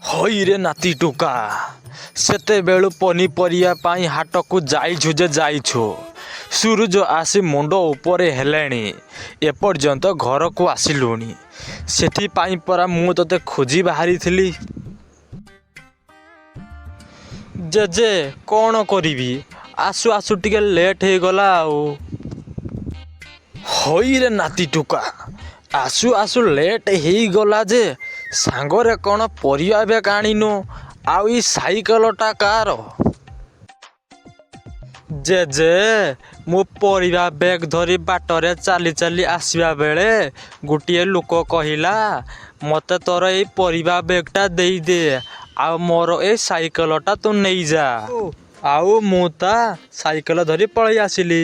ହଇରେ ନାତି ଟୋକା, ସେତେବେଳୁ ପନିପରିବା ପାଇଁ ହାଟକୁ ଯାଇଛୁ ଯେ ଯାଇଛୁ, ସୂରୁଜ ଆସି ମୁଣ୍ଡ ଉପରେ ହେଲାଣି, ଏପର୍ଯ୍ୟନ୍ତ ଘରକୁ ଆସିଲୁନି। ସେଥିପାଇଁ ପରା ମୁଁ ତତେ ଖୋଜି ବାହାରିଥିଲି। ଜେଜେ, କ'ଣ କରିବି, ଆସୁ ଆସୁ ଟିକେ ଲେଟ୍ ହେଇଗଲା ଆଉ। ହଇରେ ନାତି ଟୋକା, ଆସୁ ଆସୁ ଲେଟ୍ ହେଇଗଲା ଯେ, ସାଙ୍ଗରେ କ'ଣ ପରିବା ବ୍ୟାଗ୍ ଆଣିନୁ? ଆଉ ଏଇ ସାଇକେଲଟା କା'ର? ଜେଜେ, ମୁଁ ପରିବା ବ୍ୟାଗ୍ ଧରି ବାଟରେ ଚାଲି ଚାଲି ଆସିବା ବେଳେ ଗୋଟିଏ ଲୋକ କହିଲା, ମୋତେ ତୋର ଏଇ ପରିବା ବ୍ୟାଗ୍‌ଟା ଦେଇଦେ, ଆଉ ମୋର ଏଇ ସାଇକେଲଟା ତୁ ନେଇଯା। ଆଉ ମୁଁ ତା' ସାଇକେଲ ଧରି ପଳେଇ ଆସିଲି।